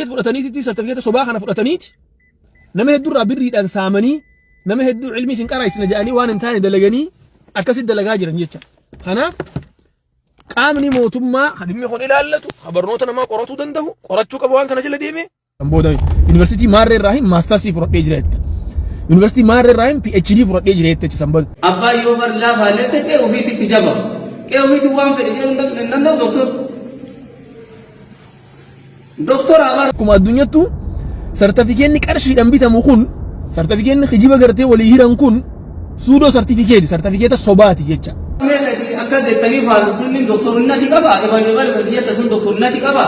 Fudhataniiti sartifikeeta sobaa kana fudhataniiti nama hedduurraa birriidhaan saamanii, nama hedduu ilmi isin qaraa'isna jedhanii waan hin taane dalaganii akkasitti dalagaa jiran jecha. Kanaaf qaamni mootummaa kan dhimmi kun ilaallatu, kan barnoota namaa qoratuu danda'u, qorachuu qaba waan kana jala deemee. Kan booda yuunivarsiitii Maarree irraa hin maastarsii fudhadhee jira jetta. Yuunivarsiitii Maarree irraa hin PhD fudhadhee jira jetta jecha booda. Abbaan yoo bar laafaallee ta'e qe'ee ofiitti itti jaba. Qe'ee ofiitti waan fedhe jedhuu hin danda'u doktor. Doktor Abar. Akkuma addunyattu sartifikeenni qarshiidhaan bitamu kun, sartifikeenni kijiba gartee walii hiran kun, suudoo sartifikeeti, sartifikeeta sobaati jecha. Mee kasi akkas jettanii faarsu sunni doktorinnati qaba, ebal ebal kasi jetta sun doktorinnati qaba.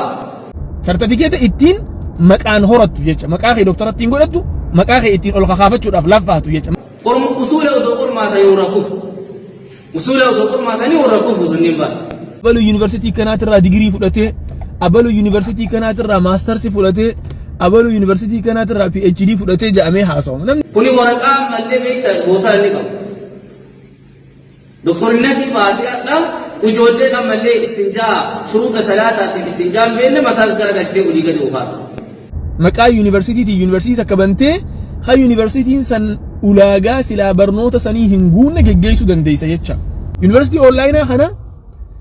Sartifikeeta ittiin maqaan horattu jecha, maqaa kee doktora ittiin godhattu, maqaa kee ittiin ol kakaafachuudhaaf laffaatu jecha. Qormu usuula odoo qormaata yoo rakufu. Usuula odoo qormaatanii warra kufu sunniin bara. Abalu yuunivarsiitii kanaatirraa digirii fudhatee, abalu yuunivarsiitii kanaatirraa maastarsi fudhatee, abalu yuunivarsiitii kanaatirraa PhD fudhatee jedhamee haasawama. Namni Kuni waraqaa ammallee beekta gootaa inni qabu. Doktorinnatii baatee hadha ijoolleen ammallee istinjaa shuruuxa salaataatiif istinjaa hin beekne mataa garagalchitee olii gadi oofaa. Maqaa yuunivarsiitiitiin yuunivarsiitii takka bantee, kan yuunivarsiitiin san ulaagaa silaa barnoota sanii hin guunne geggeessuu dandeessa jecha. Yuunivarsiitii onlaayinaa kana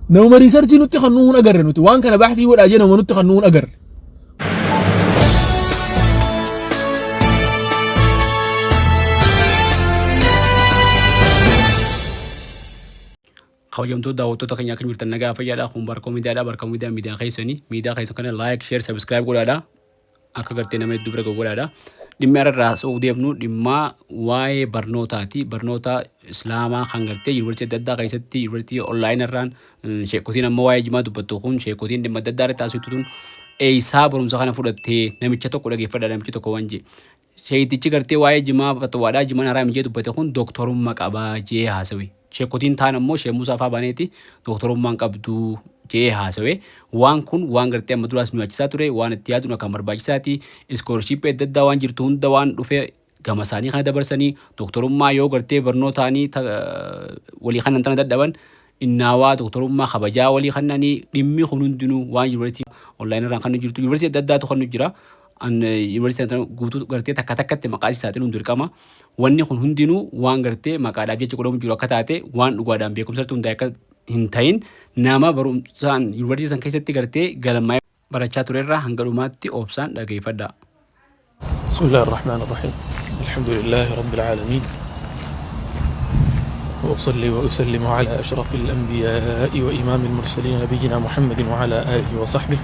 namuma riisarchii nutti kan nuun agarre, nuti waan kana baaxii godhaa jee nama nutti kan nuun agarre. Kabajamtoota daawwattoota keenya, akkam jirtan? Nagaa fayyaadha. Kun Barkoo Miidiyaadha. Barkoo Miidiyaa miidiyaa keessanii, miidiyaa keessan kana like, share, subscribe godhaadha. Akka gartee nama hedduu bira gahu godhaadha. Dhimmi har'a irraa haasa'uu deemnu dhimma waa'ee barnootaati. Barnoota Islaamaa kan gartee yuunivarsiitii adda addaa keessatti, yuunivarsiitii onlaayinii irraan, sheekotiin amma waa'ee jimaa dubbattu kun, sheekotiin dhimma adda addaa irratti haasoftu tun eessaa barumsa kana fudhattee? Namicha tokko dhageeffadha. Namichi tokko waan jee, sheeytichi gartee waa'ee jimaa fatwaadhaa, jimaan haraam jee dubbate kun doktorummaa qabaa jee haasawe. Sheekotiin taan ammoo Sheek Musaa faa baneeti doktorummaan qabdu jee haasawe. Waan kun waan gartee amma duraas nu yaachisaa ture, waan itti yaaduun akkaan barbaachisaati. Iskoolshiippii adda addaa waan jirtu hunda waan dhufe gama isaanii kana dabarsanii, doktorummaa yoo gartee barnootaanii walii kanan tana dadhaban, innaawaa doktorummaa kabajaa walii kannanii. Dhimmi kun hundinuu waan yuunivarsiitii onlaayinii irraan kan nu jirtu, yuunivarsiitii adda addaatu kan nu jira. An yuunivarsiitii tana guutuu gartee takka takkatti maqaa isii saaxiluun dirqama. Wanni kun hundinuu waan gartee maqaadhaaf jecha godhamu jiru akka taate, waan dhugaadhaan beekumsa irratti hundaa'e akka hin ta'in, nama barumsaan yuunivarsiitii san keessatti gartee galmaa'ee barachaa turerraa hanga dhumaatti obsaan dhageeffadhaa. بسم الله الرحمن الرحيم، الحمد لله رب العالمين، وأصلي وأسلم على أشرف الأنبياء وإمام المرسلين، نبينا محمد وعلى آله وصحبه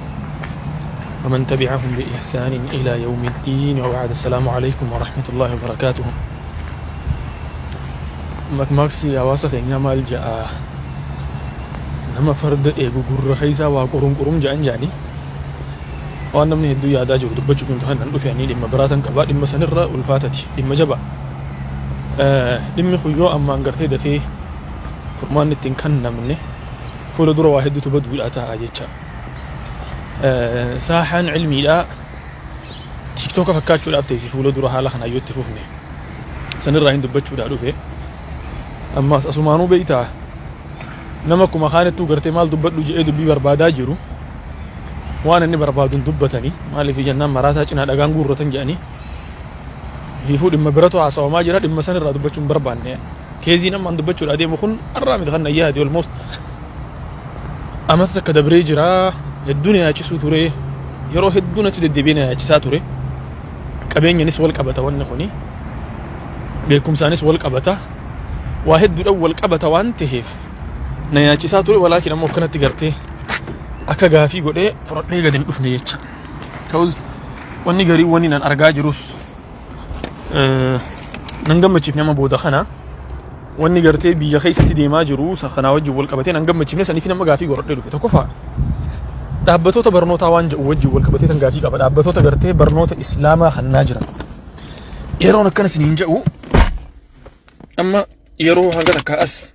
ومن تبعهم بإحسان إلى يوم الدين، وبعد، السلام عليكم ورحمة الله وبركاته. Makmaaksi hawaasa keenyaa maal ja'a? Nama farda eegu gurra keessaa waa qurum qurum ja'an ja'anii. Waan namni hedduu yaadaa jiru dubbachuuf hin kan dhufe. Ani dhimma biraatan qabaa, dhimma sanirra ulfaatati, dhimma jabaa. Dhimmi kun yoo ammaan gartee dafee furmaanni ittiin kennamne, fuula dura waa hedduutu baduudhaa ta'a jecha. Saaxaan cilmiidhaa TikToka fakkaachuudhaaf teessi fuula dura haala kanaa yoo itti fufne. Sanirraa hin dubbachuudhaa dhufe. Ammaas asumaanuu beektaa, nama akkuma kaanittuu gartee maal dubbadhu jedhee dubbii barbaadaa jiru, waan inni barbaadu hin dubbatanii. Maaliif jennaan, maraataa cinaa dhagaan guurratan jedhanii. Hiifuu dhimma biratu haasawamaa jira, dhimma sanirraa dubbachuu hin barbaanne. Keeziin ammaan dubbachuudhaa deemu kun har'aa miti kan na yaade, almost amata takka dabree jira. Hedduu na yaachisuu ture, yeroo hedduu natti deddeebi'ee na yaachisaa ture. Qabeenyanis wal qabata wanni kuni, beekumsaanis wal qabata, waa hedduudhaan wal qabata waan ta'eef na yaachisaa ture. Walaakin ammoo akkanatti gartee akka gaafii godhee fudhadhee gadi hin dhufne jecha. Ta'us wanni garii wanni nan argaa jirus nan gammachiifne. Amma booda kana wanni gartee biyya keessatti deemaa jiru isa kanaa wajjin wal qabatee nan gammachiifne. Saniif nama gaafii godhadhee dhufe. Tokkoffaa, dhaabbatoota barnootaa waan jedhu wajjin wal qabatee tan gaafii qaba. Dhaabbatoota gartee barnoota Islaamaa kannaa jiran. Yeroon akkana isiniin jedhu, amma yeroo hanga takkaa as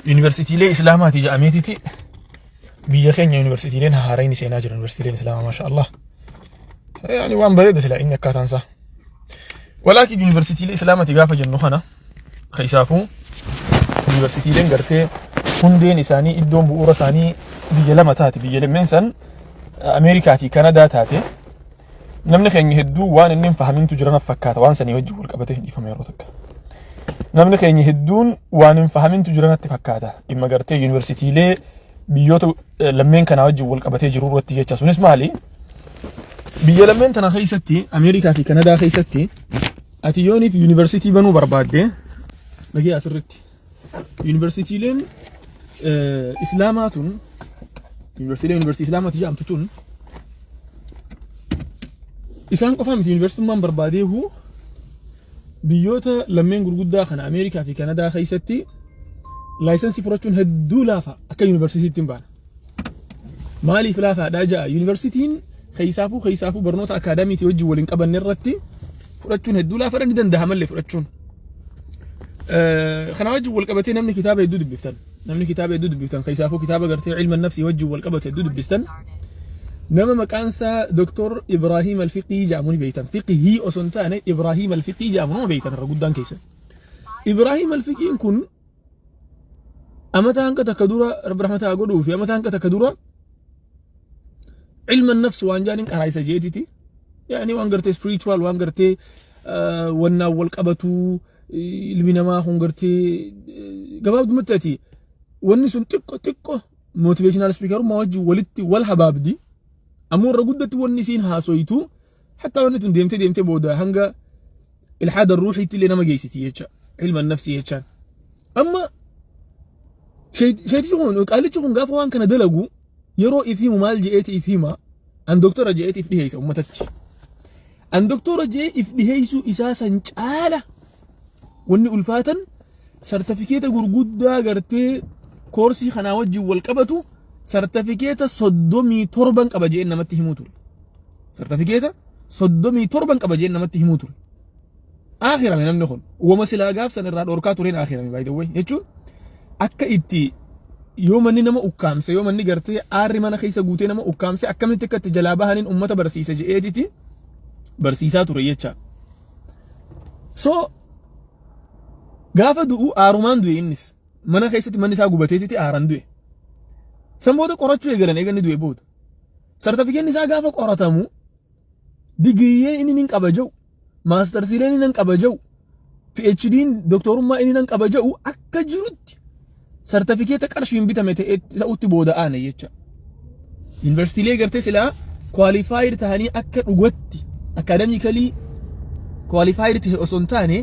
yuunivarsiitiilee Islaamaati jedhameetiti biyya keenya yuunivarsiitiileen haarayni seenaa jiran, yuunivarsiitiileen Islaamaa, maasha Allah. Yaani waan bareeda sila inni akkaataan isaa. Walaakin yuunivarsiitiilee Islaamaati gaafa jennu kana keessaafuu yuunivarsiitiileen gartee hundeen isaanii, iddoon bu'uura isaanii biyya lama taate, biyya lameen san Ameerikaa fi Kanadaa taate. Namni keenya hedduu waan inni hin fahamintu jira naf fakkaata, waan sanii wajjin wal qabatee hin dhiifame yeroo takka. Namni keenya hedduun waan hin fahamintu jira natti fakkaata. Dhimma gartee yuunivarsiitiilee biyyoota lammeen kanaa wajjin wal qabatee jiru irratti jecha. Sunis maali? Biyya lammeen tana keessatti, Ameerikaa fi Kanadaa keessatti, ati yooniif yuunivarsiitii banuu barbaadde, dhagee asirritti, yuunivarsiitiileen Islaamaa tun, yuunivarsiitiileen yuunivarsiitii Islaamaati jedhamtu tun, isaan qofaa miti. Yuunivarsiitummaan barbaadeehu biyyoota lammeen gurguddaa kana, Ameerikaa fi Kanadaa keessatti, license fudhachuun hedduu laafa akka yuunivarsiitiitti hin baana. Maaliif laafaadhaa ja'a? Yuunivarsiitiin keessaafuu barnoota akaadaamiitii wajjin waliin qabanne irratti fudhachuun hedduu laafaadha, ni danda'amallee fudhachuun. Kana wajjin wal qabatee namni kitaaba hedduu dubbiftan. Namni kitaaba hedduu dubbiftan, keessaafuu kitaaba gartee ilma nafsii wajjin wal qabate hedduu dubbistan. Nama maqaan isaa Dr. Ibrahim Alfiqii jedhamu ni beektan. Fiqihii osoo hin taane Ibrahim Alfiqii jedhamu nama beektan irra guddaan keessan. Ibrahim Alfiqiin kun amata hanga takka dura, Rabbi rahmataa godhuu fi, amata hanga takka dura ilma nafs waan jaaniin qaraayisa jeetiti. Yaani waan gartee spiritual, waan gartee wannaan wal qabatuu, ilmi namaa kun gartee gabaabdumatti ati wanni sun xiqqo xiqqo motivational speakerummaa wajjin walitti wal habaabdi. Ammoo irra guddatti wanni isiin haasoyitu, hatta wanni tun deemtee deemtee booda hanga ilhaada ruuxiitti illee nama geessiti jecha, ilma nafsii jechaan. Amma sheetichi kun, qaalichi kun, gaafa waan kana dalagu yeroo if himu maal je'eeti if hima? An doktora je'eeti if dhiheessa ummatatti. An doktora je'ee if dhiheessuu isaa san caala wanni ulfaatan sartifikeeta gurguddaa gartee koorsii kanaa wajjin wal qabatu sartifikeeta 37n qaba je'een namatti himuu ture. Sartifikeeta 37n qaba je'een namatti himuu ture. Aakhirame namni kun wama silaa gaaf san irraa dhorkaa tureen aakhirame, by the way, jechuun akka itti yoo manni nama ukkaamse, yoo manni gartee aarri mana keessa guutee nama ukkaamse, akkamitti akka itti jalaa bahaniin ummata barsiisa je'eetiti barsiisaa ture jecha. So gaafa du'u aarumaan du'e. Innis mana keessatti manni isaa gubateetiti aaran du'e. San booda qorachuu eegalan. Eega inni du'e booda sartifikeenni isaa gaafa qoratamu, digiriilee inni nin qaba jedhu, maastarsiileen inni nan qaba jedhu, PhD'n doktorummaa inni nan qaba jedhu akka jirutti sartifikeeta qarshiin bitame ta'utti booda aane jecha. Yuunivarsiitiilee gartee silaa qualified ta'anii akka dhugatti academically qualified ta'e osoo hin taane,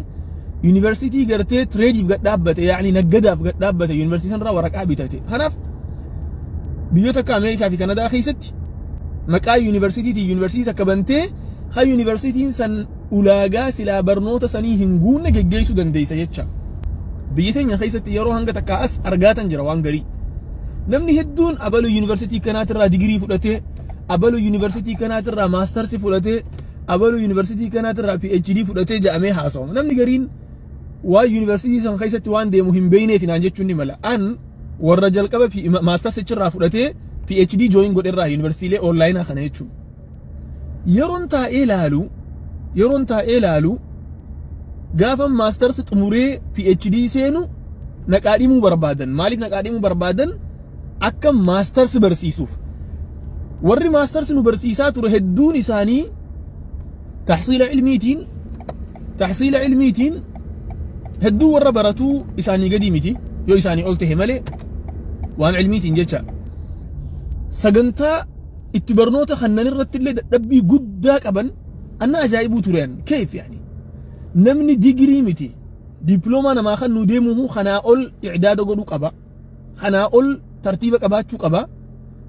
yuunivarsiitii gartee tradeiif gad dhaabbate, yaani naggadaaf gad dhaabbate, yuunivarsiitii sanarraa waraqaa bitate. Kanaaf biyyoota akka Ameerikaa fi Kanadaa keessatti maqaa yuunivarsiitiitiin yuunivarsiitii takka bantee, ha yuunivarsiitiin san ulaagaa silaa barnoota sanii hin guunne geggeessuu dandeessa jecha. Biyya teenya keessatti yeroo hanga takkaa as argaatan jira waan garii. Namni hedduun abalu yuunivarsiitii kanaatirraa digirii fudhatee, abalu yuunivarsiitii kanaatirraa maastarsi fudhatee, abalu yuunivarsiitii kanaatirraa PhD fudhatee jedhamee haasawama. Namni gariin waan yuunivarsiitii san keessatti waan deemu hin beeyneef naan jechuun ni mala. An warra jalqaba maastarsichirraa fudhatee PhD join godherraa yuunivarsiitiilee onlaayinaa kana jechuudha. Yeroon taa'ee ilaalu, gaafa masters xumuree PhD seenu naqaa dhimuu barbaadan. Maaliif naqaa dhimuu barbaadan? Akka masters barsiisuuf. Warri masters nu barsiisaa ture hedduun isaanii taxsiila ilmiitiin hedduu warra baratuu isaanii gadi miti, yoo isaanii ol tahe malee, waan ilmiitiin jecha. Sagantaa itti barnoota kannan irratti illee dadhabbii guddaa qaban anna ajaa'ibuu tureen. Keef yaani namni digirii miti diploomaa namaa kan nu deemuhu kanaa ol icdaada godhuu qaba, kanaa ol tartiiba qabaachuu qaba.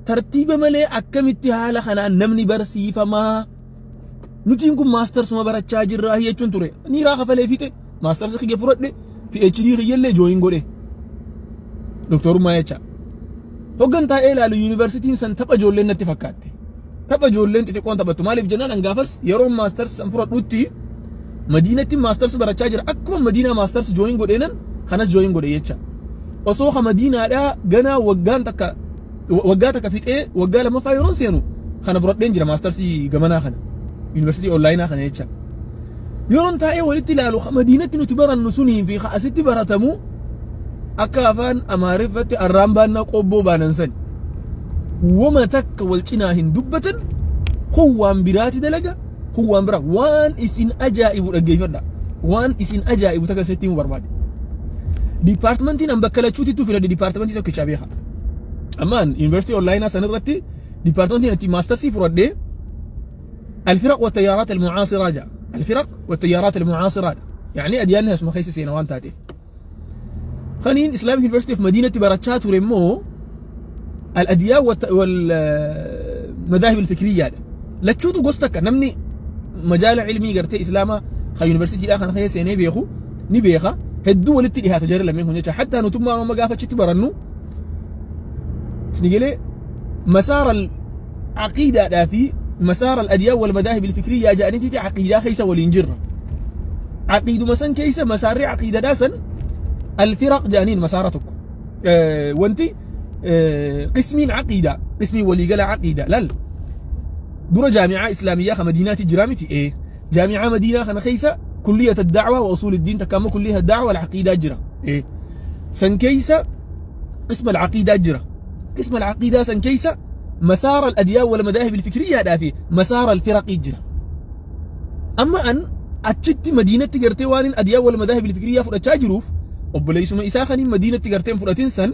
Tartiiba malee akkamitti haala kanaan namni barsiifamaa? Nutiin kun maastarsuma barachaa jirraa jechuun ture. Niiraa kafalee fixe, masters kiyya fudhadhe, PhD kiyyallee join godhe, doktorummaa jecha. Hoggan taa'ee ilaalu yuunivarsiitiin san tapha ijoolleen natti fakkaatte. Tapha ijoolleen xixiqqoon taphattu. Maaliif jennaan, an gaafas yeroo masters san fudhadhutti Madiinatti masters barachaa jira. Akkuma Madiinaa masters join godheenan kanas join godhe jecha. Osoo ka Madiinaadhaa ganaa waggaan takka, waggaa takka fixee waggaa lammaffaa yeroon seenu kana fudhadheen jira, maastarsii gamanaa kana, yuunivarsiitii onlaayinaa kana jecha. Yeroon taa'ee walitti ilaalu, Madiinatti nuti barannu sunii fi asitti baratamu akka afaan Amaariffatti arraan baannaa qobboo baanan sani. Wama takka wal cinaa hin dubbatan, kun waan biraati dalaga. Kun waan bira. Waan isin ajaa'ibu dhaggeeffadha. Waan isin ajaa'ibu takka isinitti himuu barbaade. Departmentiin an bakka lachuutittuu filadhe departmentii tokkicha beeka. Ammaan yuunivarsiitii onlineaa san irratti departmentiin itti mastersii fudhadhee الفرق والتيارات المعاصرة جا، الفرق والتيارات المعاصرة، يعني أديانها اسمها خيس سينا وان تاتي. خنين Islamic University of مدينة barachaa ture immoo الأديان والمذاهب الفكرية. Lachuutu gosa takka. Namni majaala ilmii gartee islaamaa ka yuunivarsiitiidhaa kana keessa seenee beeku ni beeka, hedduu walitti dhihaata jara lameen kun jecha. Hattaa nutummaa amma gaafa achitti barannu isni مسار العقيدة في مسار الأديان والمذاهب الفكرية جاءنتي عقيدة خيسة ولينجرة عقيدة مثلا كيسة مسار عقيدة داسا الفرق جانين مسارتك وانتي قسمين عقيدة قسمي ولي قال عقيدة لا dura jaami'aa islaamiyyaa ka madiinaatti jira miti? Ee, jaami'aa madiinaa kana keessa كلية الدعوة وأصول الدين takka كلية الدعوة والعقيدة jira. Ee, san keessa قسم العقيدة jira. قسم العقيدة san keessa مسار الأديان والمذاهب الفكرية دا في مسار الفرق jira. أما أن achitti madiinatti gartee waan الأديان والمذاهب الفكرية fudhachaa jiruuf obboleessuma isaa kaniin madiinatti garteen fudhatin san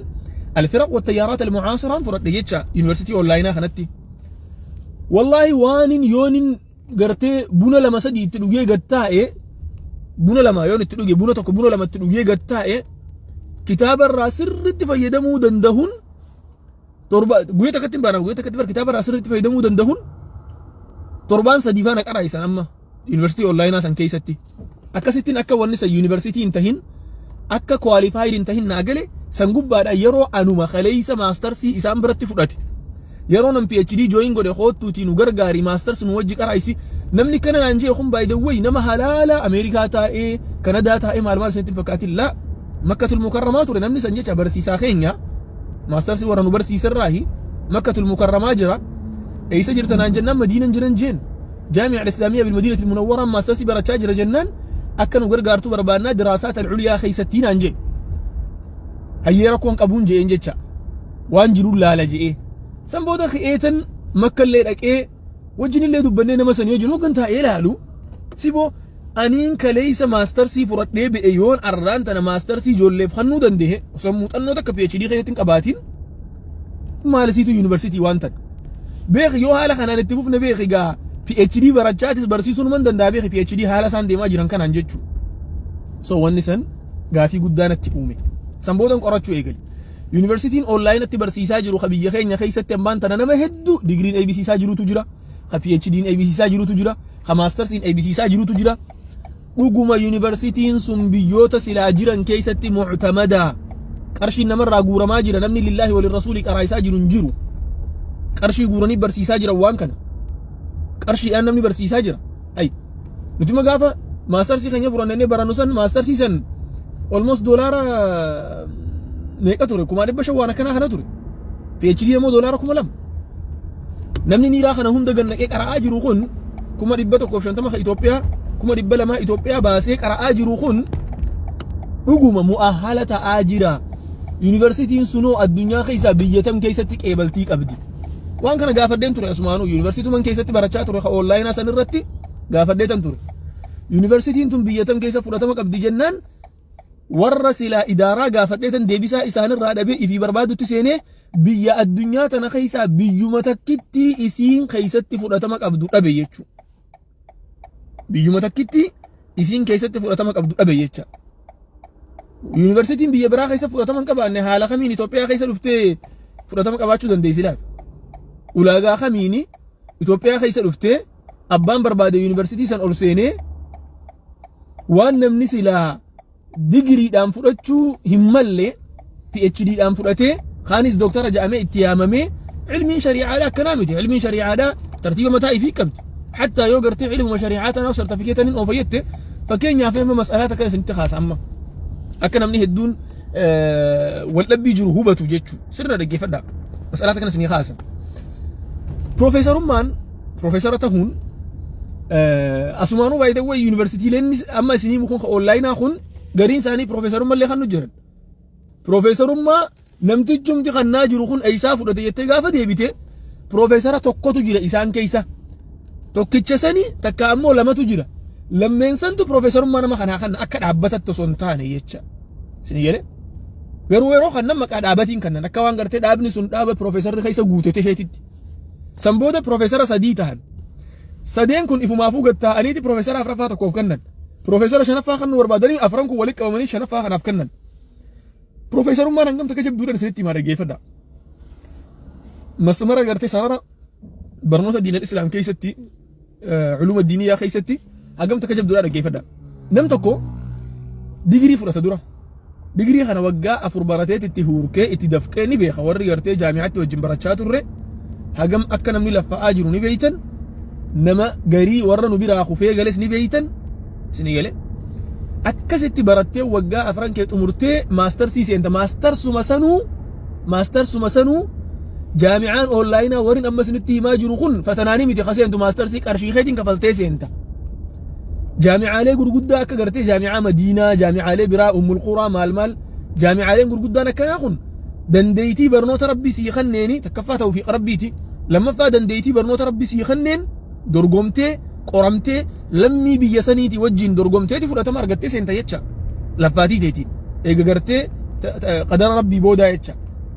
الفرق والتيارات المعاصرة fudhadhe jecha yuunivarsiitii onlineaa kanatti. Wallaahi waanin yoonin gartee buna lama sadii itti dhugee gad taa'e, buna lama yoon itti dhuge, buna tokko buna lama itti dhugee gad taa'e, kitaaba irraa sirriitti fayyadamuu danda'uun torba guyyaa takkatti hin baana, guyyaa takkatti bar kitaaba irraa sirriitti fayyadamuu danda'uun torbaan sadii faana qaraa'isan amma yuunivarsiitii onlineaa san keessatti. Akkasittiin akka wanni san yuunivarsiitii hin tahin, akka qualified hin tahin naa gale. San gubbaadha yeroo anuma kaleessa mastersii isaan biratti fudhate, yeroo nan PhD join godhe, koottuutii nu gargaari, masters nu wajji qaraayisi. Namni kana naan jee kun, by the way, nama halaala Ameerikaa taa'ee, Kanadaa taa'ee maal maal isinitti fakkaatin. Laa, Makkatul Mukarramaa ture namni san jecha. Barsiisaa keenya mastersii warra nu barsiiserraahi Makkatul Mukarramaa jira. Eessa jirta naan jennaan, Madiinan jiran jeen. جامعة الإسلامية بالمدينة المنورة mastersii barachaa jira jennaan, akka nu gargaartuu barbaannaa دراسات العليا keessattii naan jee. Hayyee, rakkoon qabuun jeen jecha, waan jiruun laala je'ee. San booda ka'eetan Makkallee dhaqee wajjinillee dubbannee nama sanii wajjin hoggan taa'ee ilaalu siboo aniin kaleessa mastersii fudhadhee be'e yoon arraan tana mastersii ijoolleef kennuu danda'e, osoo muuxannoo takka PhD keessatti hin qabaatin, maalisiitu yuunivarsiitii waan tan beeki? Yoo haala kanaan itti fufne, beeki gaa, PhD barachaatis barsiisuun man danda'a, beeki, PhD haala isaan deemaa jiran kanaan jechuu. So wanni san gaafii guddaa natti uume. San boodan qorachuu eegale. Yuunivarsiitiin onlineatti barsiisaa jiru ka biyya keenya keessatti ambaan tana nama hedduu digiriin eebbisiisaa jirutu jira, ka PhD'n eebbisiisaa jirutu jira, ka mastersiin eebbisiisaa jirutu jira. Dhuguma yuunivarsiitiin sun biyyoota silaa jiran keessatti muctamadaa? Qarshiin namarraa guuramaa jira. Namni لله وللرسول qaraa'isaa jiru hin jiru. Qarshii guuranii barsiisaa jiran. Waan kana qarshiidhaan namni barsiisaa jira. Ay, nuti ma gaafa mastersii keenya fudhannee barannu san, mastersii san almost doolaara meeqa ture? 500,000 waan akkanaa kana ture. PhD immoo $2,000. Namni niiraa kana hunda gannaqee qara'aa jiru kun, 150,000 ka Itoophiyaa, 200,000 Itoophiyaa baasee qara'aa jiru kun, dhuguma mu'ahala ta'aa jira? Yuunivarsiitiin sunoo addunyaa keessaa biyya tam keessatti qeebaltii qabdi? Waan kana gaafadheen ture. Asumaanuu yuunivarsiituman keessatti barachaa ture ka onlineaa san irratti gaafadhee ture. Yuunivarsiitiin tun biyya tam keessa fudhatama qabdi jennaan, warra silaa idaaraa gaafadhee tan deebisaa isaanirraa dhabee ifii barbaadutti seenee, biyya addunyaa tana keessaa biyyuma takkitti isiin keessatti fudhatama qabdu dhabe jechuudha. Biyyuma takkitti isiin keessatti fudhatama qabdu dhabe jecha. Yuunivarsiitiin biyya biraa keessa fudhatama hin qabaanne haala kamiin Itoophiyaa keessa dhuftee fudhatama qabaachuu dandeessi laata? Ulaagaa kamiini Itoophiyaa keessa dhuftee abbaan barbaade yuunivarsiitii san ol seenee waan namni silaa digiriidhaan fudhachuu hin malle PhDdhaan fudhatee, kaanis dooktara jedhamee itti yaamamee? Ilmiin shari'aadhaa akkanaa miti. Ilmiin shari'aadhaa tartiiba mataa ifii qabdi. Hattaa yoo gartee ilmuma shari'aa tanaaf sartifikeetaniin oofayyette, fakkeenyaaf amma mas'alaa takka isinitti kaasa, amma akka namni hedduun wal dhabbii jiru hubatu jechuu. Sirna dhaggeeffadhaa, mas'alaa takka isinii kaasa. Piroofeesarummaan, piroofeesara tahuun asumaanuu baay'ee wayi yuunivarsiitiileen amma isinii kun onlineaa kun gariin isaanii piroofeesarummaa illee kan nu jiran. Piroofeesarummaa namtichumti kannaa jiru kun eessaa fudhate jettee gaafa deebite, piroofeesara tokkotu jira isaan keessa. Tokkicha sani takka ammoo lamatu jira. Lammeen santu piroofeesarummaa nama kanaa kan akka dhaabbatatti osoo hin taane jecha. Isin galee? Garuu yeroo kan maqaa dhaabatiin kannan akka waan gartee dhaabni sun dhaaba piroofeesarri keessa guute ta'eetitti. San booda piroofeesara sadii ta'an. Sadeen kun ifumaafuu gad taa'aniiti piroofeesara afuraffaa tokkoof kennan. Piroofeesara shanaffaa kan nu barbaadanii afran kun walitti qabamanii shanaffaa kanaaf kennan. Piroofeesarummaan hangam takka jabduudhaan isinitti himaa, dhaggeeffadha. Masmara gartee sarara barnoota diinal islaam keessatti, culuma diiniyaa keessatti hangam takka jabduudhaan dhaggeeffadha. Nam tokko digirii fudhata dura. Digirii kana waggaa 4 barateet itti huurkee itti dafqee ni beeka. Warri gartee jaami'aatti wajjin barachaa turre hagam akka namni laffa'aa jiru ni beeytan. Nama garii warra nu biraa kufee gales ni beeytan. Isinii galee? Akkasitti barattee waggaa afran kee xumurtee maastarsii seenta. Maastarsuma sanuu jaami'aan onlaayinaa warri amma isinitti himaa jiru kun fatanaanii miti ka seentu, maastarsii qarshii keetiin kafaltee seenta. Jaami'aalee gurguddaa akka gartee jaami'aa Madiinaa, jaami'aalee biraa, Ummul Quraa, maal maal, jaami'aaleen gurguddaan akkanaa kun dandeeytii barnoota rabbii sii kanneeni takkaffaa tawfiiqa rabbiiti. Lammaffaa dandeeytii barnoota rabbii sii kanneen dorgomtee qoramtee lammii biyya saniitii wajjin dorgomteeti fudhatama argattee seenta jecha. Laffaatii teetiin. Eega gartee qadara rabbii boodaa jecha.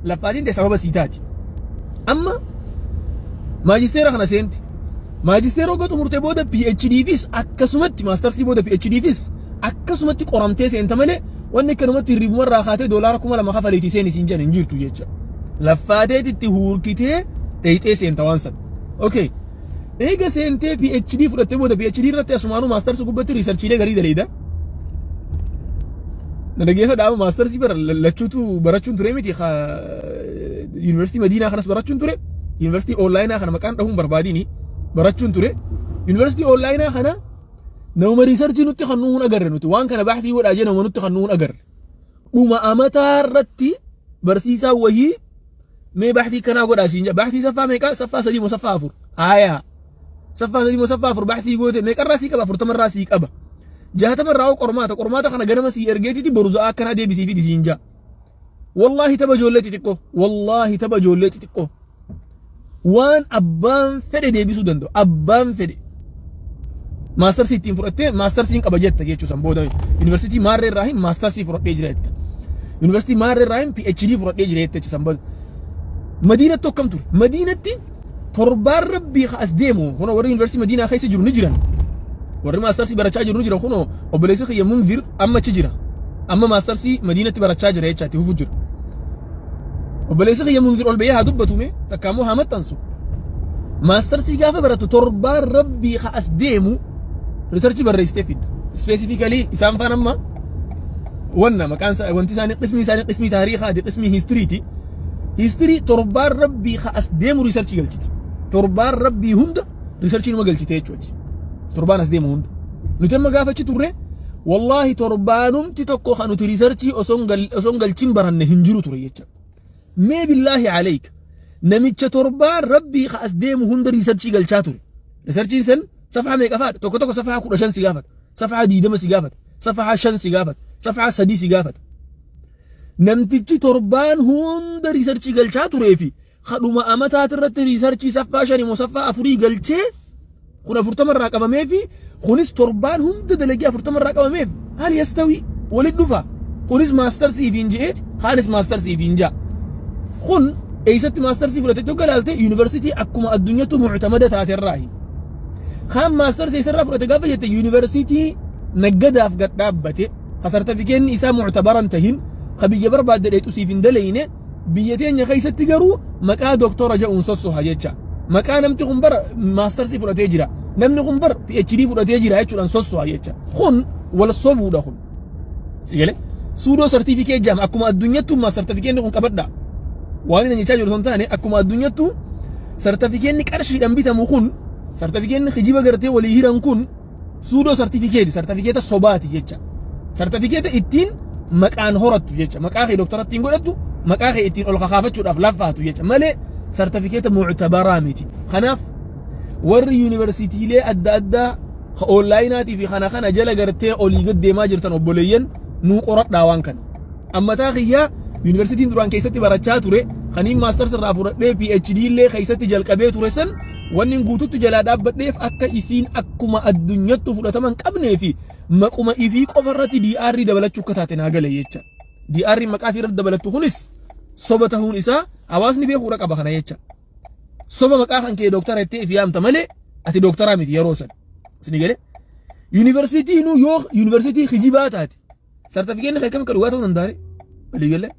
Laffaatiin ta'e sababa sii taati. Amma maajisteera kana seente. Maajisteera waggaa xumurtee booda PhDfis akkasumatti, maastarsii booda PhDfis akkasumatti qoramtee seenta malee wanni akkanumatti hirribumarraa kaatee doolaara 2000 kafaleetii seen isiin jedhan hin jirtu jecha. Laffaateet itti huurkitee dheeyxee seenta waan sana. Okay. Eega seentee PhD fudhattee booda PhD irratti asumaanuu maastarsii gubbatti riisarchiilee garii daleeda. Na dhageeffadha, amma maastarsii bara lachuutu barachuun ture miti, yuunivarsiitii Madiinaa kanas barachuun ture, yuunivarsiitii onlaayinaa kana maqaan dhahuun barbaadiini barachuun ture. Yuunivarsiitii onlaayinaa kana nama riisarchii nutti kan nuun agarre, nuti waan kana baaxii godhaa jee nama nutti kan nuun agarre. Dhuma amataa irratti barsiisaa wayii mee baaxii kanaa godhaa siin jedha. Baaxii saffaa meeqa? Saffaa sadii moo saffaa afur? Haayaa. Saffaa sadii moo saffaa afur baaxii goote meeqarraa sii qaba? 40rraa sii qaba. 60rraa hoo qormaata. Qormaata kana ganama sii ergeetiti boru za'aa akkanaa deebisii fidi siin jaa. Wallaahi tapha ijoollee xixiqqoo. Wallaahi tapha ijoollee xixiqqoo. Waan abbaan fedhe deebisuu danda'u. Abbaan fedhe. Maastarsii ittiin fudhattee maastarsiin qaba jetta jechuu san booda yuunivarsiitii maarree irraa hin maastarsii fudhadhee jira jetta. Yuunivarsiitii maarree irraa hin PhD fudhadhee jira jetta jecha san booda. Madiinatti akkam ture? Madiinatti torbaan rabbii as deemu kunoo warri yuunivarsiitii Madiinaa keessa jiru ni jiran. Warri maastarsii barachaa jiru ni jiran, kunoo obboleessi kiyya Munzir amma achi jira. Amma maastarsii Madiinatti barachaa jira jecha itti fufu jira. Obboleessi kiyya Munzir ol bahee haa dubbatu mee, takka ammoo haa maxxansu. Maastarsii gaafa baratu torbaan rabbii as deemu riisarchii barreessitee fidda. Specifically isaan faan amma wanna maqaan wanti isaanii qismii isaanii qismii taariikaati, qismii hiistiriiti. Hiistirii torbaan rabbii as deemu riisarchii galchita. Torbaan rabbii hunda riisarchii numa galchite jechuudha. Torbaan as deemu hunda. Nuti amma gaafa achi turre wallaahi torbaanumti tokko kan nuti riisarchii osoo hin galchin baranne hin jiru ture jecha. Mee billaahi aleek, namicha torbaan rabbii as deemu hunda riisarchii galchaa ture. Riisarchiin san safaa meeqa faadha? Tokko tokko safaa 15 si gaafata. Safaa 20 si gaafata. Safaa 5 si gaafata. Safaa 3 si gaafata. Namtichi torbaan hunda riisarchii galchaa turee fi kadhuma amataati irratti riisarchii saffaa shani moo saffaa afurii galchee kun 40 irraa qabamee fi kunis torbaan hunda dalagee 40 irraa qabameef hal yastawii? Walit dhufa? Kunis maastarsii fi hin je'eeti, kaanis maastarsii fi hin ja'a. Kun eessatti maastarsii fudhate tokko ilaalte, yuunivarsiitii akkuma addunyattu muctamada taate irraahi. Kaan maastarsii eessarraa fudhate gaafa jette, yuunivarsiitii naggadaaf gad dhaabbate ka sartifikeenni isaa muctabaran tahin, ka biyya barbaadde dheexu siif hin daleyne, biyya teenya keessatti garuu maqaa doktora jedhuun sossoha jecha. Maqaa namti kun bara maastarsii fudhatee jira. Namni kun bar PhD fudhatee jira jechuudhaan sossoha jecha. Kun wal sobuudha kun. Si galee? Pseudo certificate jedhama. Akkuma addunyattuu sartifikeenni kun qabadha. Waan inni jechaa jiru osoo hin taane, akkuma addunyattuu sartifikeenni qarshiidhaan bitamu kun, sartifikeenni kijiba gartee walii hiran kun pseudo certificate, sartifikeeta sobaati jecha. Sartifikeeta ittiin maqaan horattu jecha. Maqaa kee doktora ittiin godhattu, maqaa kee ittiin ol kakaafachuudhaaf laffaatu jecha malee sartifikeeta muctabaraa miti. Kanaaf warri yuunivarsiitiilee adda addaa ka onlaayinaatii fi kana kana jala gartee olii gad deemaa jirtan, obboleeyyan, nuu qoradhaa waan kana. Ammataa kiyyaa Yuunivarsiitiin duraan keessatti barachaa ture, kaniin masters irraa fudhadhee PhD illee keessatti jalqabee ture san, wanni guututti jalaa dhaabbadheef akka isiin akkuma addunyattu fudhatama hin qabnee fi maquma ifii qofa irratti DR dabalachuu akka taate naa gale jecha. DR maqaa ifii irratti dabalattu kunis soba tahuun isaa hawaasni beekuudha qaba kana jecha. Soba maqaa kan kee dooktara jettee if yaamta malee ati dooktaraa miti yeroo san. Isin galee? Yuunivarsiitiinuu yoo yuunivarsiitii kijibaa taate, sartifikeetni kee akkamitti dhugaa ta'uu danda'a? Walii galee?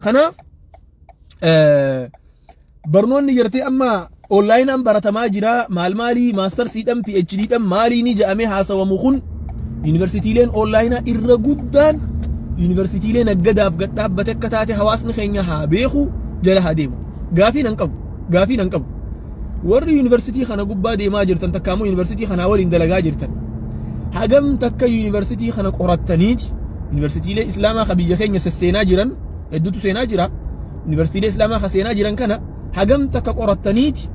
Kanaaf barnoonni gartee amma onlaayinaan baratamaa jira, maal maalii, maastarsiidhaan, PhDdhaan, maalii ni jedhamee haasawamu kun, yuunivarsiitiileen onlaayinaa irra guddaan yuunivarsiitiilee naggadaaf gad dhaabbate akka taate hawaasni keenya haa beeku, jala haa deemu. Gaafii nan qabu. Gaafii nan qabu. Warri yuunivarsiitii kana gubbaa deemaa jirtan, takka ammoo yuunivarsiitii kanaa waliin dalagaa jirtan, hagam takka yuunivarsiitii kana qorattaniiti? Yuunivarsiitiilee islaamaa ka biyya keenya sesseenaa jiran hedduutu seenaa jira. Yuunivarsiitiilee islaamaa ka seenaa jiran kana hagam takka qorattaniiti?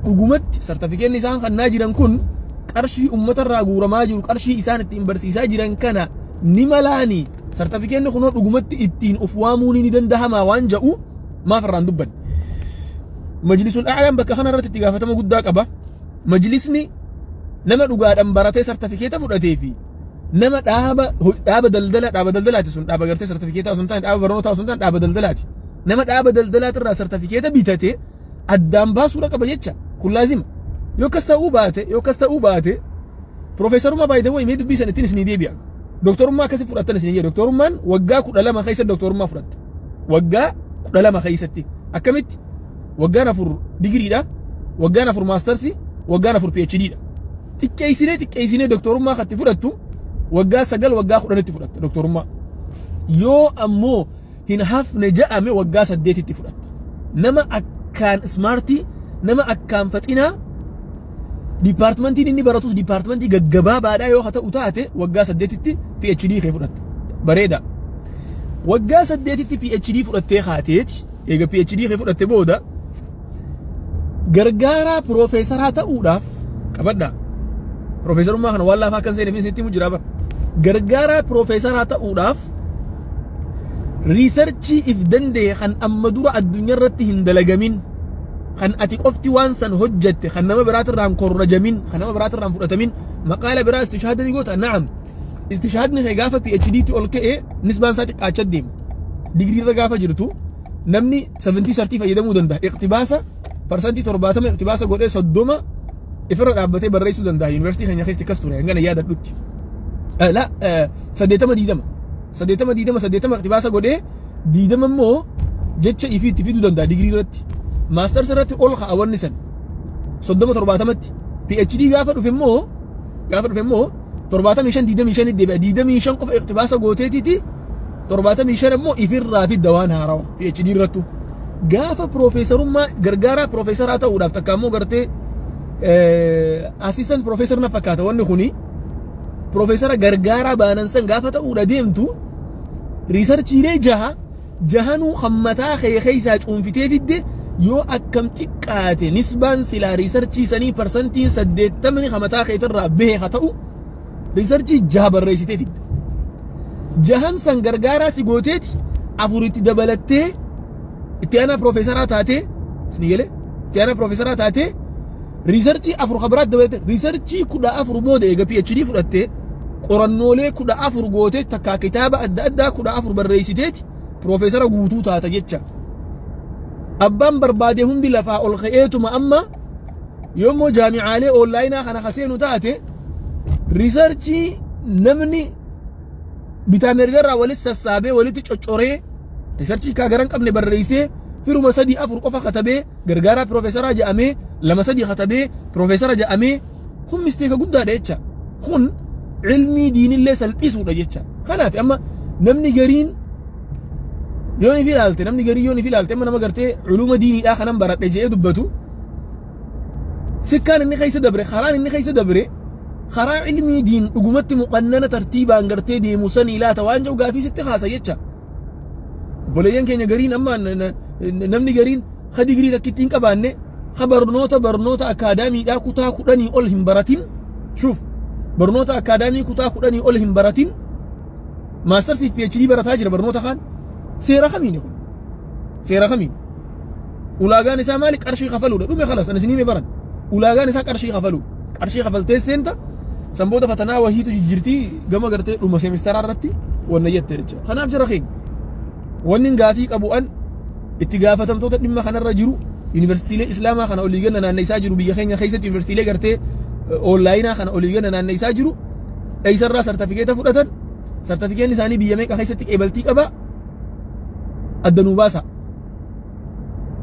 Dhugumatti sartifikeetni isaan kannaa jiran kun qarshii uummatarraa guuramaa jiru, qarshii isaan ittiin barsiisaa jiran kana ni malaani? Sartifikeetni kunoo dhugumatti ittiin of waamuun ni danda'amaa waan jedhu maaf irraan dubbanne? Majlisul A'laan bakka kana irratti itti gaafatama guddaa qaba. Majlisni nama dhugaadhaan baratee sartifikeeta fudhatee fi nama dhaaba daldala, dhaaba daldalaati sun, dhaaba gartee sartifikeetaa osoo hin taane, dhaaba barnootaa osoo hin taane, dhaaba daldalaati. Nama dhaaba daldalaatirraa sartifikeeta bitate addaan baasuudha qaba jecha. Kun laazima. Yoo akkas ta'uu baate, piroofeesarummaa baay'ee wayi mee dubbii san ittiin isinii deebi'a. Dooktorummaa akkasii fudhattan isinii jedha. Dooktorummaan waggaa 12 keessa dooktorummaa fudhatta. Waggaa 12 keessatti. Akkamitti? Waggaan 4 digiriidha. Waggaan 4 maastarsi, waggaan 4 PhDdha. Xiqqeessinee xiqqeessinee dooktorummaa katti fudhattu waggaa 9, waggaa 10tti fudhatta dooktorummaa. Yoo ammoo hin hafne ja'ame, waggaa 8tti fudhatta. Nama akkaan smartii, nama akkaan faxinaa, dipaartimentiin inni baratus dipaartimentii gaggabaabaadhaa yoo ta'u taate, waggaa 8tti PhD kee fudhatta. Bareeda. Waggaa 8tti PhD fudhattee kaateeti, eega PhD kee fudhatte booda gargaaraa piroofeesaraa ta'uudhaaf qabadhaa. Piroofeesarummaa kana waan laafaa akkan seeneef sitti himu jira bara. Gargaaraa piroofeesaraa ta'uudhaaf researchii if danda'e, kan amma dura addunyaa irratti hin dalagamin, kan ati qofti waan san hojjette, kan nama biraatirraa hin korrajamin, kan nama biraatirraa hin fudhatamin, maqaala biraa istishaada ni goota. Na'am, istishaadni kee gaafa PhD tti ol ka'e nisbaan isaa xiqqaachaa deema. Digirii irra gaafa jirtu namni 70 30 fayyadamuu danda'a. Iqtibaasa 70% iqtibaasa godhee 30 ifirra dhaabbatee barreessuu danda'a. Yuunivarsiitii keenya keessatti akkas ture hangana yaadadhutti. La, 80 20, 80 20, 80 iqtibaasa godhee 20 immoo jecha ifii itti fiduu danda'a digirii irratti. Masters irratti ol ka'a wanni san 30 70tti. PhD gaafa dhufe immoo 75 25 deebi'a. 25 qofa iqtibaasa gooteetiiti, 75 immoo ifirraa fidda waan haarawa PhD irrattu. Gaafa piroofeesarummaa, gargaaraa piroofeesaraa ta'uudhaaf, takka immoo gartee assistant professor na fakkaata wanni kuni, piroofeesara gargaaraa baanan san gaafa ta'uudha deemtu, researchiilee jaha jahanuu kan mataa kee keessaa cuunfitee fidde, yoo akkam xiqqaate nisbaan silaa researchii sanii 80% kan mataa keetirraa bahe haa ta'u, researchii jaha barreessitee fidde. Jahan san gargaaraa si gooteeti afuritti dabalattee itti aanaa piroofeesaraa taatee, isin galee, itti aanaa piroofeesaraa taatee, researchii afur kabiraatti dabalatee, researchii 14 booda, eega PhD fudhattee, qorannoolee 14 gootee, takkaa kitaaba adda addaa 14 barreessiteeti piroofeesara guutuu taata jecha. Abbaan barbaade hundi lafaa ol ka'eetuma amma yoommoo jaamicaalee onlaayinaa kana kaseenu taate, researchii namni bitaa mirgarraa walitti sassaabee, walitti coccoree, researchii kaa garan qabne barreessee, firuma sadii afur qofa katabee gargaaraa piroofeesaraa jedhamee, lama sadii katabee piroofeesara jedhamee, kun mistake guddaadha jecha. Kun ilmii diinillee salphisuudha jecha. Kanaaf amma namni gariin yoo ni ilaalte, namni garii yoo ni ilaalte, amma nama gartee culuma diiniidhaa kanan baradhe jedhee dubbatu, sikkaan inni keessa dabre, karaan inni keessa dabre, karaa ilmii diin dhugumatti muqannana tartiibaan gartee deemu sanii laata waan jedhu gaafii sitti kaasa jecha. Obboleeyyan keenya gariin amma namni gariin ka digirii takkitti hin qabaanne, ka barnoota akaadaamiidhaa kutaa 10 ol hin baratin, shuuf, barnoota akaadaamii kutaa 10 ol hin baratin, maastarsii fi PhD barataa jira. Barnoota kaan seera kamiini kun? Seera kamiin? Ulaagaan isaa maali? Qarshii kafaluudha. Dhume khalas, ani isinii baran. Ulaagaan isaa qarshii kafaluu. Qarshii kafaltee seenta. San booda fatanaa wahiitu jijjiirtii gama gartee dhuma seemistaraa irratti wanna jette jecha. Kanaaf jara keenya, wanni gaafii qabu an itti gaafatamtoota dhimma kanarra jiru, yuunivarsiitiilee islaamaa kana olii ganna naanneessaa jiru, biyya keenya keessatti yuunivarsiitiilee gartee onlaayinaa kana olii ganna naanneessaa jiru, eessarraa sartifikeeta fudhatan, sartifikeenni isaanii biyya meeqa keessatti qeebaltii qaba, adda nuu baasa.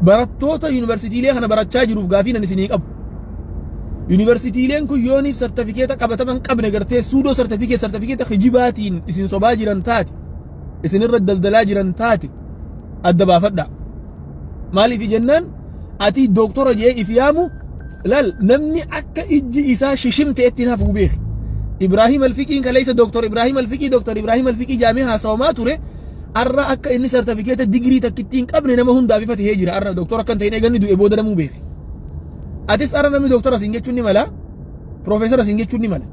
Barattoota yuunivarsiitiilee kana barachaa jiruuf gaafii nan isinii qabu. Yuunivarsiitiileen kun yooniif sartifikeeta qabataman qabne, gartee pseudo certificate, sartifikeeta kijibaatiin isin sobaa jiran taate, isinirra daldalaa jiran taate, adda baafadha. Maaliif jennaan, ati dooktora jee if yaamu lal, namni akka ijji isaa shishimte ittiin hafu beeki. Ibraahim Alfiqiin kaleessa Dooktor Ibraahim Alfiqii, Dooktor Ibraahim Alfiqii jaamee haasawamaa ture. Arra akka inni sartifikeeta digirii takkittii hin qabne nama hundaaf ifa tahee jira. Arra dooktora akka hin ta'in eeganni du'e booda namuu beeki. Atis arra namni dooktora siin jechuun ni mala. Piroofeesara siin jechuun ni mala.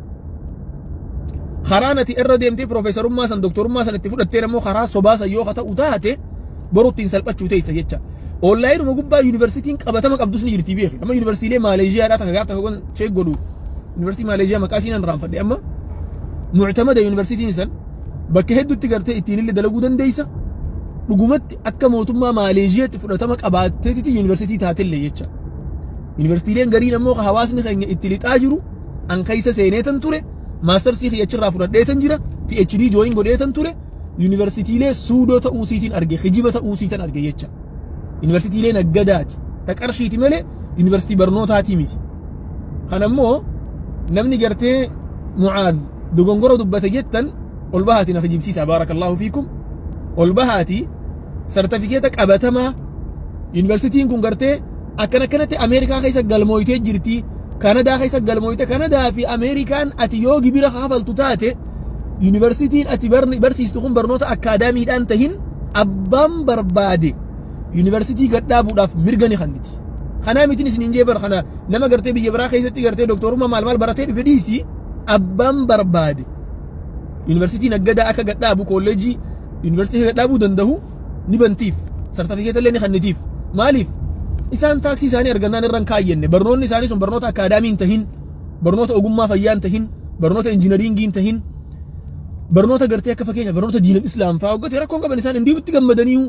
Karaan ati irra deemtee piroofeesarummaa san, dooktorummaa san itti fudhattee immoo karaa sobaa san yoo ta'u taate, boru ittiin salphachuu teessa jecha. Onlaayinuma gubbaa yuunivarsiitiin qabatama qabdus ni jirti, beeki. Amma yuunivarsiitiilee Maaleeshiyaadhaa takka gaaf takka check godhu, yuunivarsiitii Maaleeshiyaa maqaa isiin irraanfadhe, amma muctamada yuunivarsiitiin san bakka hedduutti gartee ittiin illee dalaguu dandeessa. Dhugumatti akka mootummaa Maaleeshiyaatti fudhatama qabaatteetiti yuunivarsiitii taatellee jecha. Yuunivarsiitiileen gariin ammoo hawaasni keenya itti lixaa jiru, an keessa seeneetan ture, maastarsii kiyya achirraa fudhadheetan jira, PhD join godheetan ture, yuunivarsiitiilee pseudo ta'uu siitiin arge, kijiba ta'uu siitan arge jecha. Yuunivarsiitiilee naggadaati. Ta qarshiiti malee yuunivarsiitii barnootaatii miti. Kanammoo namni gartee Mucaad dogongora dubbate jettan, ol bahaati na kijibsiisa, baarakallahu fiikum. Ol bahaati sartifikeeta qabatamaa yuunivarsiitiin kun gartee akkana akkanatti Ameerikaa keessa galmooytee jirti. Kanadaa keessa galmooyte. Kanadaa fi Ameerikaan ati yoo gibira kafaltu taate, yuunivarsiitiin ati barsiistu kun barnoota akkaadaamiidhaan tahin, abbaan barbaade yuunivarsiitii gadhaabuudhaaf mirga ni kenniti. Kanaa mitiin isin hin jee bar, kana nama gartee biyya biraa keessatti gartee doktorummaa maal maal baratee dhufe dhiisi, abbaan barbaade yuunivarsiitii naggadaa akka gadhaabu, kolleejjii yuunivarsiitii akka gadhaabuu danda'u ni bantiif, sartifikeeta illee ni kennitiif. Maaliif? Isaan taaksii isaanii argannaan irra hin kaayyenne. Barnoonni isaanii sun barnoota akkaadaamii hin tahin, barnoota ogummaa fayyaa hin tahin, barnoota injinariingii hin tahin, barnoota gartee akka fakkeenya barnoota diinal islaam fa'aa hojjete rakkoon qaban. Isaan hindiitti gammadaniiyu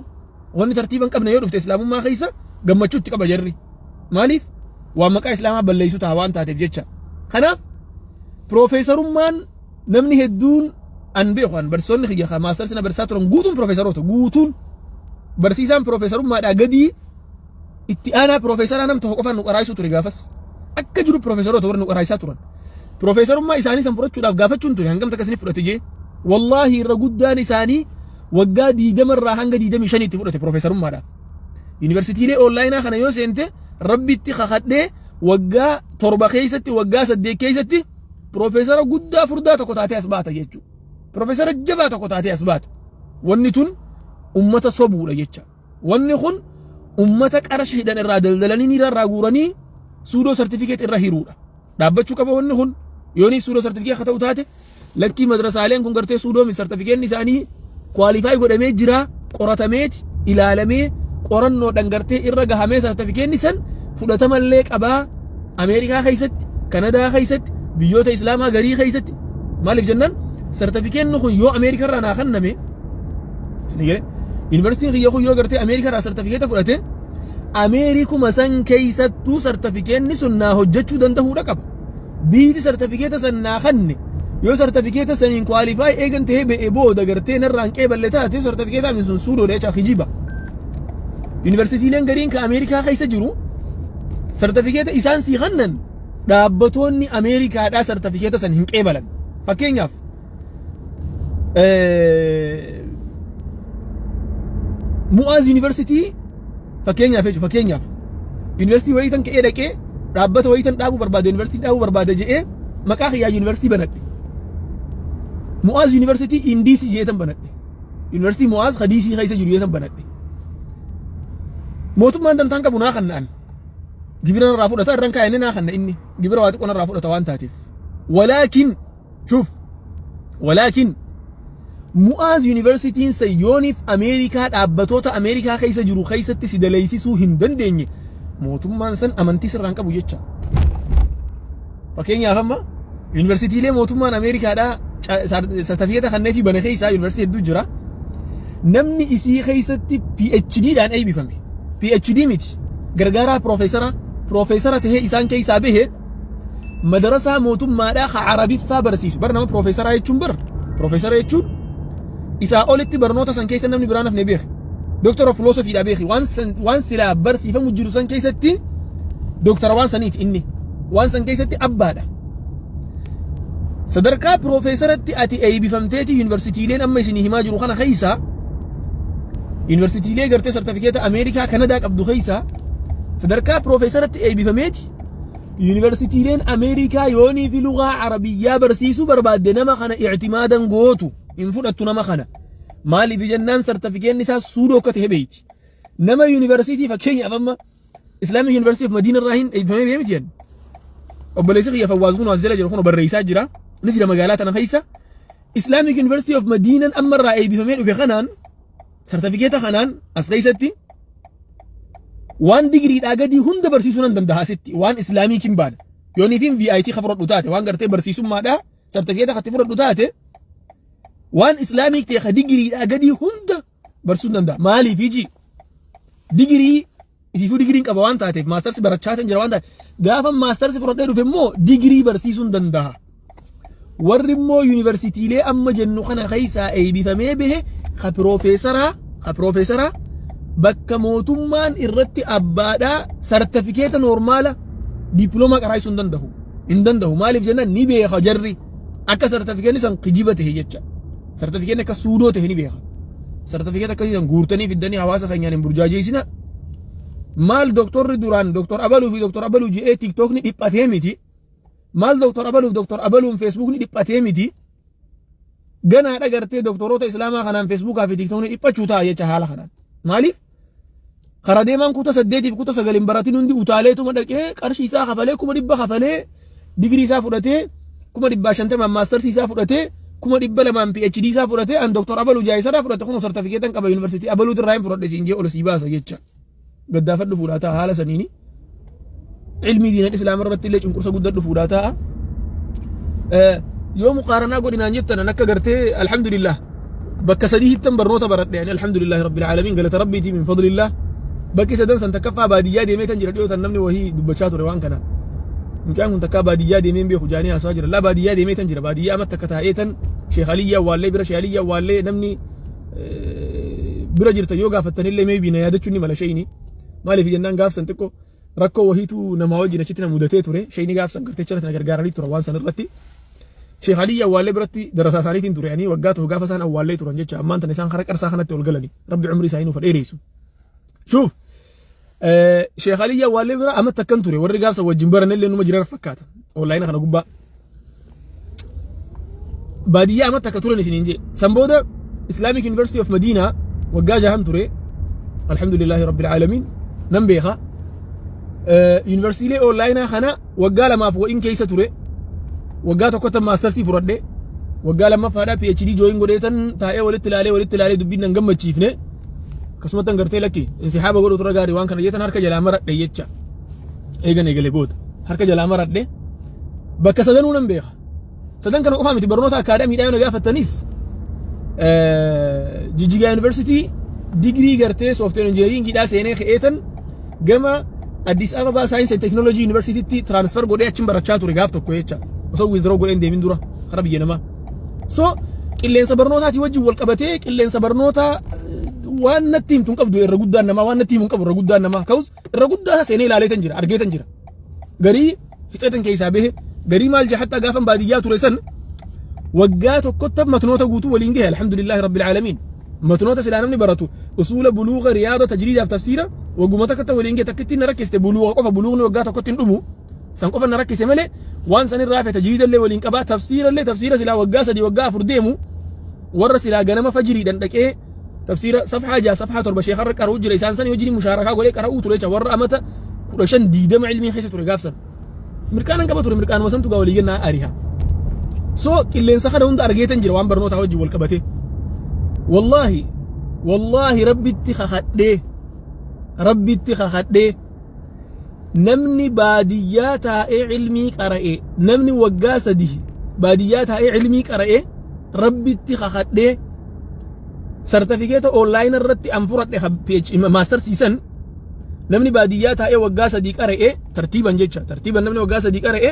wanni tartiiba hin qabne yoo dhufte islaamummaa keessa gammachuu itti qaba jarri. Maaliif? Waan maqaa islaamaa balleessu ta'a waan taateef jecha. Kanaaf piroofeesarummaan namni hedduun an beeku, an barsiisonni kiyya maastersi na barsiisaa turan guutuun piroofeesaroota guutuun. Barsiisaan piroofeesarummaadhaa gadii itti aanaa piroofeesaraa nam tokko qofaan nu qaraayisuu ture gaafas. Akka jiru piroofeesaroota warri nu qaraayisaa turan. Piroofeesarummaa isaanii san fudhachuudhaaf gaafachuun ture, hangam takka isinif fudhate jee. Wallaahi, irra guddaan isaanii waggaa 20 irraa hanga 25tti fudhate piroofeesarummaadhaaf. Yuunivarsiitiilee onlaayinaa kana yoo seente, rabbitti kakadhee, waggaa 7 keessatti, waggaa 8 keessatti piroofeesara guddaa furdaa tokko taatee as baata jechuudha. Piroofeesara jabaa tokko taatee as baata. Wanni tun ummata sobuudha jecha. Wanni kun ummata qarshiidhaan irraa daldalanii miira irraa guuranii pseudo certificate irra hiruudha. Dhaabbachuu qaba wanni kun. Yooniif pseudo certificate akka ta'u taate, lakkii, madrasaaleen kun gartee pseudo sartifikeetni isaanii qualify godhamee jira, qoratameeti ilaalamee, qorannoodhaan gartee irra gahamee, sartifikeetni san fudhatamallee qabaa Ameerikaa keessatti, Kanadaa keessatti, biyyoota Islaamaa garii keessatti. Maaliif jennaan, sartifikeetni kun yoo Ameerikaa irraa naa kenname, isin galee, yuunivarsiitiin kiyya kun yoo gartee Ameerikaa irraa sartifikeeta fudhate, Ameerikuma san keessattuu sartifikeetni sun naa hojjechuu danda'uudha qaba. Biyyi sartifikeeta san naa kenne yoo sartifikeeta saniin qualify eegan tahee ba'ee booda gartee narraan qeeballe taate, sartifikeetaan sun pseudo dha jecha, kijiba. Yuunivarsiitiileen gariin ka Ameerikaa keessa jiru sartifikeeta isaan sii kennan, dhaabbatoonni Ameerikaadhaa sartifikeeta san hin qeebalan. Fakkeenyaaf Mu'aaz Yuunivarsiitii fakkeenyaaf jechuudha, fakkeenyaaf yuunivarsiitii wayiitan ka'ee dhaqee dhaabbata wayiitan dhaabuu barbaade, yuunivarsiitii dhaabuu barbaade jedhee maqaa kiyyaa yuunivarsiitii banadhe. Mu'aaz Yuunivarsiitii in DC jedheetan banadhe. Yuunivarsiitii Mu'aaz ka DC keessa jiru jedheetan banadhe. Mootummaan dantaan qabu naa kanna'an. Gibira narraa fudhata irran kaa'enne naa kanna, inni gibira waa xiqqoo narraa fudhata waan taateef. Walaakin shuf, walaakin Mu'aaz Yuunivarsiitiin san yooniif Ameerikaa, dhaabbatoota Ameerikaa keessa jiru keessatti si daleessisuu hin dandeenye, mootummaan san amantii sirraan qabu jecha. Fakkeenyaaf, amma yuunivarsiitiilee mootummaan Ameerikaadhaa sartifikeeta kanneefii bane keessaa yuunivarsiitii hedduu jira. Namni isii keessatti PhD dhaan eebbifame. PhD miti. Gargaaraa piroofeesara, piroofeesara tahee isaan keessaa bahe, madarasaa mootummaadhaa ka Arabiffaa barsiisu. Bar nama piroofeesaraa jechuun, bar piroofeesara jechuun isaa olitti barnoota san keessa namni biraan hafne beeki. Doctor of Philosophy dha beeki. Waan silaa barsiifamu jiru san keessatti dooktara waan saniiti inni. Waan san keessatti abbaadha. Sadarkaa piroofeesaratti ati eebbifamteeti, yuunivarsiitiileen amma isinii himaa jiru kana keessa, yuunivarsiitiilee gartee sartifikeeta Ameerikaa, Kanadaa qabdu keessa, sadarkaa piroofeesaratti eebbifameeti yuunivarsiitiileen Ameerikaa yoonii fi lugaa Arabiyyaa barsiisuu barbaadde nama kana ictimaadan gootu, hin fudhattu nama kana. Maaliif jennaan, sartifikeenni isaa pseudo akka ta'e beeyti. Nama yuunivarsiitii, fakkeenyaaf amma Islamic University of Madina irraa hin eebbifamee bee miti jenna. Obboleessi kiyya Fawwaaz kun as jala jiru kun barreessaa jira. Ni jira magaalaa tana keessa. Islamic University of Madiinan amma irraa eebbifamee dhufe kanaan, sartifikeeta kanaan as keessatti waan digiriidhaa gadii hunda barsiisuu nan danda'a asitti, waan Islamic hin baane. Yooniifin VIT ka fudhadhu taate, waan gartee barsiisummaadhaa sartifikeeta katti fudhadhu taate, waan Islamic ta'e ka digiriidhaa gadii hunda barsiisuu danda'a. Maaliif iji digirii ifiifuu digiriin qaba waan taateef, masters barachaa kan jira waan taateef, gaafa masters fudhadhee dhufe immoo digirii barsiisuu hin danda'a. Warri immoo yuunivarsiitiilee amma jennu kana keessaa eebbifamee bahe ka piroofeesaraa bakka mootummaan irratti abbaadhaa sartifikeeta normal diipiloomaa qaraayisuu hin danda'u. Hin danda'u. Maaliif jennaan, ni beeka jarri akka sartifikeetni san kijiba ta'e jecha. Sartifikeetni akka pseudo ta'e ni beeka. Sartifikeeta akkasii san guurtanii fiddanii hawaasa keenyaan hin burjaajeessina. Maal doktorri duraan Doktor Abaluu fi Doktor Abaluu je'ee TikTokni dhiphatee miti. Maal Doktor Abaluuf Doktor Abaluun Facebookni dhiphatee miti. Ganaadha gartee doktoroota Islaamaa kanaan Facebookaa fi TikTokni dhiphachuu ta'a jecha haala kanaan. Maaliif? Karaa deemaan kuta 8f kuta 9 hin baratin hundi utaaleetuma dhaqee qarshii isaa kafalee, 100,000 kafalee digirii isaa fudhatee, 150,000 mastersii isaa fudhatee, 200,000 PhD isaa fudhatee, an Doktor Abaluu jaayisaraa fudhate, kun sartifikeetan qaba, yuunivarsiitii Abaluutu irraa hin fudhadhe siin jee ol sii baasa jecha. Gaddaafadhu fuudhaa ta'a haala saniini. Ilmii diinaan Islaama irratti illee cunqursa guddaa dhufuudhaa ta'a. Yoo muqaaranaa godhinaan jettan, an akka gartee alhamdulillah bakka sadii hittan barnoota baradhe ani, alhamdulillah rabbil aalamiin, galata rabbiiti, min fadlillah. Bakki sadan san, takkaffaa baadiyyaa deemee tan jira. Dhiyootan namni wahii dubbachaa ture waan kana. Mucaan kun takkaa baadiyyaa deemee hin beeku jaanii haasaa jira. Laa, baadiyyaa deemee tan jira. Baadiyyaa amma takka taa'ee tan Sheekh Aliyyaa Awwaallee bira, Sheekh Aliyyaa Awwaallee namni bira jirtan yoo gaafattanillee maybe na yaadachuun ni mala shayini. Maaliif jennaan, gaafsan xiqqoo rakkoo wahiitu namaa wajjin achitti na mudatee ture. Shayini gaafsan gartee achirratti na gargaaranii tura waan san irratti. Sheekh Aliyyaa Awwaallee biratti darasaa isaaniitiin ture ani waggaa 1 gaafa isaan awwaallee turan jecha. Ammaan tana isaan kara qarsaa kanatti ol galani. Rabbi umrii isaanii nuuf dheeressu. Shuuf, Sheekh Aliyyaa Awwaallee bira amatti akkan ture warri gaafsa wajjin baranillee numa jiran fakkaata. Onlaayina kana gubbaa. Baadiyyaa amatti akka turan isiniin jee. San booda Islamic University of Medina waggaa jahan ture. Alhamdulillahi Rabbil Aalamiin. Nan beeka. Yuunivarsiitiilee onlaayinaa kana waggaa 2f wa'in keessa ture. Waggaa tokkotti mastersii fudhadhe. Waggaa lammaffaadhaa PhD join godheetan taa'ee walitti ilaalee walitti ilaalee dubbiin nan gammachiifne. Akkasumatti gartee lakki insihaaba godhu tura gaarii waan kana jettan harka jalaa maradhe jecha. Eegan eegale booda harka jalaa maradhe, bakka sadanuu nan beeka. Sadan kana qofaa miti, barnoota akaadaamiidhaa yoo na gaafattanis, Jijjigaa Yuunivarsiitii digirii gartee software engineeringiidhaa seenee ka'eetan gama Addis Ababa Science and Technology Universitytti transfer godhee achin barachaa ture gaaf tokko jecha, osoo withdraw godhee hin deemin dura kara biyya namaa. So qilleensa barnootaatii wajjin wal qabatee, qilleensa barnootaa waan natti himtu hin qabdu, irra guddaan namaa waan natti himu hin qabu. Irra guddaan namaa ka'us irra guddaa seenee ilaaleetan jira, argeetan jira. Garii fixeetan keessaa bahe, garii maal jee, hatta gaafan baadiyyaa ture san waggaa tokkotti matnoota guutuu waliin gahe, alhamdulillahi rabbil aalamiin. Matnoota silaa namni baratu usuula, buluuga, riyaada, tajriidaaf tafsiira wagguma takkatti waliin gahe. Takkitti na rakkiste buluuga qofa. Buluugni waggaa tokkotti hin dhumu, san qofa na rakkise malee waan san irraa hafe tajriida illee waliin qabaa, tafsiira illee, tafsiira silaa waggaa 3, waggaa 4 deemu, warra silaa ganama fajiriidhaan dhaqee tafsiira safhaa 6, safhaa 7 sheekarra qara'uu jira, isaan sanii wajjin mushaarakaa godhee qara'uu ture jecha. Warra amata 15, 20 ilmii keessa ture gaafsan mirqaanan qaba ture, mirqaanuma santu gaa walii gennaa ariha. So qilleensa kana hunda argeetan jira waan barnootaa wajjin wal qabatee. Wallaahi wallaahi, rabbitti kakadhee, rabbitti kakadhee, namni baadiyyaa taa'ee cilmii qara'e, namni waggaa 3 baadiyyaa taa'ee cilmii qara'e, rabbitti kakadhee, sartifikeeta online irratti an fudhadhe maastarsiisan, namni baadiyyaa taa'ee waggaa 3 qara'e tartiiban jecha, tartiiban namni waggaa 3 qara'e,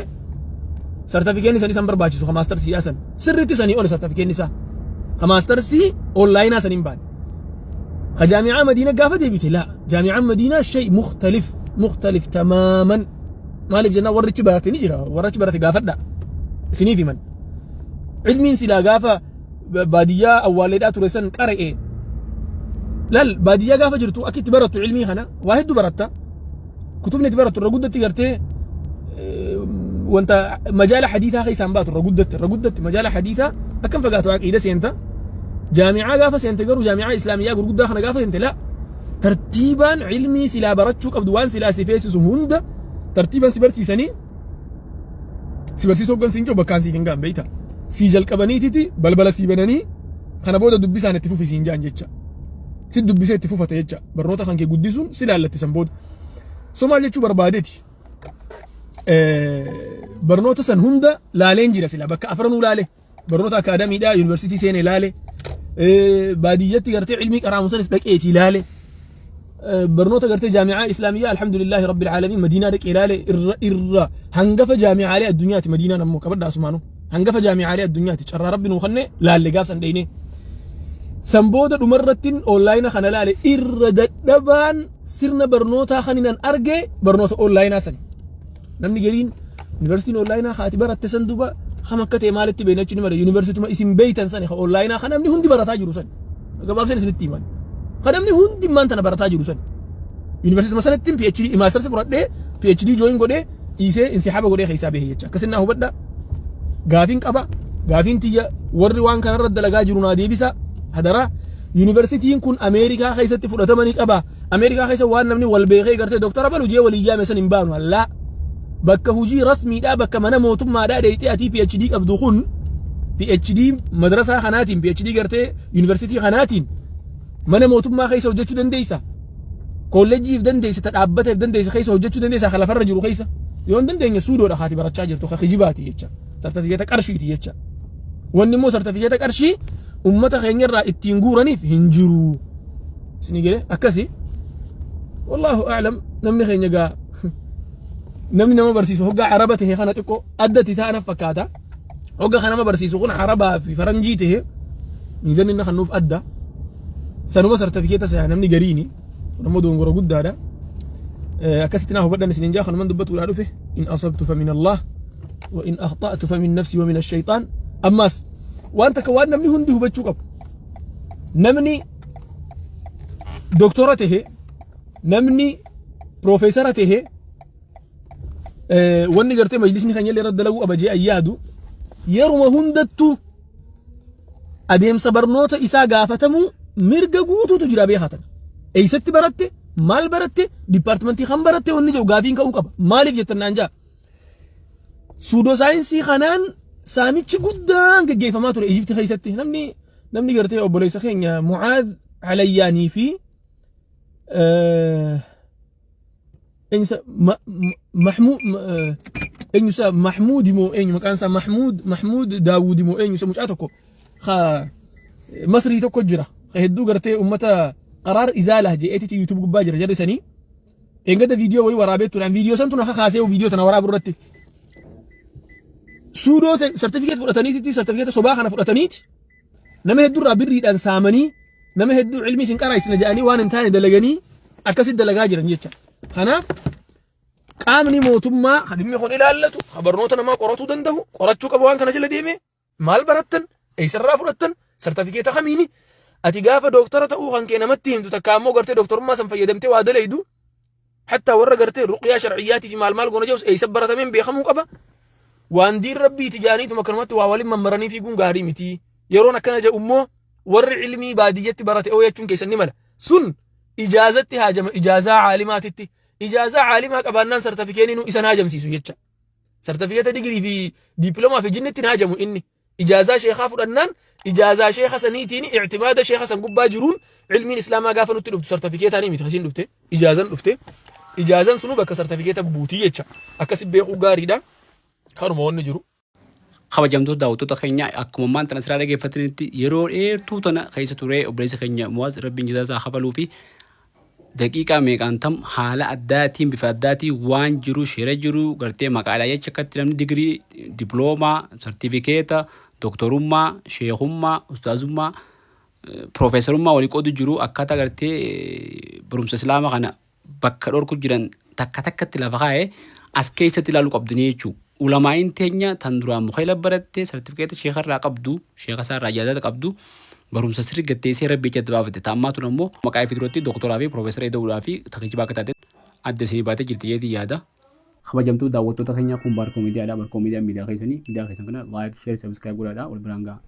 sartifikeenni san isan barbaachisu ka maastarsiidhaa san sirriitti sanii ol. Sartifikeenni isaa ka maastarsii onlaayinaa san hin baane. Ka jaami'aa Madiina gaafa deebite, laa, jaami'aan Madiinaa shay mukhtalif, mukhtalif tamaaman. Maaliif jennaan, warrichi barate ni jira, warrichi barate gaafadha, isiniif himan. Ilmiin silaa gaafa baadiyyaa awwaalleedhaa ture san qara'e, lal, baadiyyaa gaafa jirtu akka itti barattu ilmii kana waa hedduu baratta. Kutubni itti barattu irra guddatti gartee wanta majaala hadiisaa keessaan baatu, irra guddatti, irra guddatti majaala hadiisaa akkam fagaatu aqiida seenta. Jaami'aa gaafa seente garuu, jaami'aa islaamiyyaa gurguddaa kana gaafa seente, laa, tartiibaan ilmii silaa barachuu qabdu, waan silaa si feesisu hunda tartiibaan si barsiisanii, si barsiisuu hoggan siin jiru bakkaan siif hin ga'an beeyta. Sii jalqabaniititi balbala sii bananii, kana booda dubbisaan itti fufi siin jaan jecha. Si dubbisee itti fufate jecha. Barnoota kan kee guddisuun si laallattisan booda. So maal jechuu barbaadeeti? Barnoota san hunda laaleen jira, sila bakka afranuu laale. Barnoota akaadamiidhaa yuunivarsiitii seenee laale. Baadiyyatti gartee ilmii qaraamu sanis dhaqeetii laale. Barnoota gartee jaami'aa islaamiyyaa, alhamdulillahi rabbil aalamiin, Madiinaa dhaqee laale. Irra irra hangafa jaami'aalee addunyaati Madiinaan ammoo, qabadhaa asumaanuu, hangafa jaami'aalee addunyaati. Carraa rabbi nuu kenne laalle gaaf san dheyne. San booda dhumarrattiin onlaayina kana laale. Irra dadhabaan sirna barnootaa kan hinan arge barnoota onlaayinaa sani. Namni gariin yuunivarsiitiin onlaayinaa haati baratte san duba kam akka ta'e maalitti beekna jechuun malee, yuunivarsiituma isin beeytan sani ka onlaayinaa kan namni hundi barataa jiru sani. Gabaabseen isinitti himan. Kan namni hundi maan tana barataa jiru sani. Yuunivarsiituma sanatti PhD maastarsi fudhadhee, PhD join godhee, dhiisee insihaaba godhee keessaa bahe jecha. Akkasin naa hubadha. Gaafiin qaba. Gaafiin tiyya, warri waan kanarra dalagaa jiru naa deebisa. Hadaraa. Yuunivarsiitiin kun Ameerikaa keessatti fudhatama ni qaba. Ameerikaa keessa waan namni wal beekee gartee doktara balu jee walii yaame san hin baanu allaa. Bakka hojii rasmiidhaa, bakka mana mootummaadhaa dheeyxee atii PhD qabdu kun, PhD madrasaa kanaatiin, PhD gartee yuunivarsiitii kanaatiin mana mootummaa keessa hojjechuu dandeessa. Kolleejjiif dandeessa, ta dhaabbateef dandeessa, keessa hojjechuu dandeessa kan lafarra jiru keessa. Yoo hin dandeenye suudoodha haati barachaa jirtu, ka kijibaati jecha. Sartifikeeta qarshiiti jecha. Wanni immoo sartifikeeta qarshii ummata keenyarraa ittiin guuraniif hin jiru. Isinii galee akkasi. Wallaahu a'lam, namni keenya gaa namni nama barsiisu hoggaa araba tahe kana xiqqoo addatti ta'an fakkaata. Hogga kan nama barsiisu kun arabaa fi faranjii tahe, miizanni inni kan nuuf adda. Sanuma sartifikeeta saya namni gariini. Kun ammoo dogongora guddaadha. Akkasitti naa hubadhan isiniin jaa, kanuman dubbatuudhaa dhufe. In asabtu fa min Allah wa in akhta'tu fa min nafsi wa min ash-shaytaan. Ammas waan takka waan namni hundi hubachuu qabu. Namni doktora tahe, namni piroofeesara tahe, wanni gartee majlisni kan illee irratti dalaguu qaba jee ayyaadu, yeruma hundattuu adeemsa barnoota isaa gaafatamuu mirga guutuutu jira beekatan. Eessatti baratte, maal baratte, dipaartimentii kan baratte, wanni jedhu gaafiin ka'uu qaba. Maaliif jettan naan jaa? Pseudo science kanaan saamichi guddaan geggeeffamaa ture Ijipti keessatti. Namni gartee obboleessa keenya Mucaad Alayyaanii fi eenyusa, Mahmuud, eenyusa, Mahmuud moo eenyu maqaan isaa, Mahmuud, Mahmuud Daawud moo eenyusa, mucaa tokko ka Masrii tokko jira ka hedduu gartee ummata qaraar izaalaa je'eetiti YouTube gubbaa jira jarri sanii. Eeggadda viidiyoo wayii waraabee turan, viidiyoo san tun akka kaasee viidiyoo tana waraabu irratti. Pseudo sartifikeet fudhataniiti, sartifikeeta sobaa kana fudhataniiti nama hedduurraa birriidhaan saamanii, nama hedduu ilmii isin qaraa'isna jedhanii waan hin taane dalaganii, akkasitti dalagaa jiran jecha. Kanaaf qaamni mootummaa kan dhimmi kun ilaallatu, kan barnoota namaa qoratuu danda'u, qorachuu qaba. Waan kana jala deemee maal barattan, eessarraa fudhattan, sartifikeeta kamiini? Ati gaafa dooktara ta'uu kan kee namatti himtu takka ammoo gartee dooktarummaa san fayyadamtee waa dalaydu, hatta warra gartee ruqyaa sharciyyaatii fi maal maal goona jedhus, eessa baratameen beekamuu qaba. Waan diin rabbiiti jaaniituma akkanumatti waa waliin mammaranii fiiguun gaarii miti. Yeroon akkana jedhu immoo warri ilmii baadiyyatti barate oo jechuun keessan ni mala. Sun ijaazatti haajama, ijaazaa caalimaatitti. Ijaazaa caalimaa qabaannaan sartifikeeniin isan haajamsiisu jecha. Sartifikeeta digirii fi diipiloomaa fi jinnitti hin haajamu inni. Ijaazaa sheekaa fudhannaan ijaazaa sheeka saniitiin, ictimaada sheeka san gubbaa jiruun, ilmiin islaamaa gaafa nutti dhuftu sartifikeetaanii miti kasiin dhufte, ijaazan dhufte. Ijaazan sunu bakka sartifikeeta buutii jecha. Akkasi beekuu gaariidha. Kanuma wanni jiru. Kabajamtoota daawwattoota keenya, akkuma ammaan tana asirraa dhageeffatanitti, yeroo dheertuu tana keessa ture obboleessa keenya Muwaaz, Rabbiin jazaa isaa kafaluu fi daqiiqaa meeqaan tam haala addaatiin, bifa addaatiin waan jiru, shira jiru gartee maqaadhaa jecha akkatti namni digirii, diploomaa, sartifikeeta, doktorummaa, sheekummaa, ustaazummaa, piroofeesarummaa walii qoodu jiru, akkaataa gartee barumsa islaamaa kana bakka dhorku jiran takka takkatti lafa kaa'ee as keessatti ilaaluu qabdanii jechuudha. Ulamaa'iin teenya tan duraan mukeela baratte, sartifikeeta sheekarraa qabdu, sheeka isaarraa ijaazata qabdu, barumsa sirrii gatteessee rabbi jechatti baafate. Ta'ammaa tun ammoo maqaa ifii duratti doktoraa fi piroofeesara ida'uudhaa fi takijibaa akka taate adda isinii baatee jirti jeetii yaada. Kabajamtuu daawwattoota keenya, kun Baarkoo Miidiyaadha. Baarkoo Miidiyaan miidiyaa keessanii, miidiyaa keessan kana like, share, subscribe godhaadha. Wal biraan ga'a.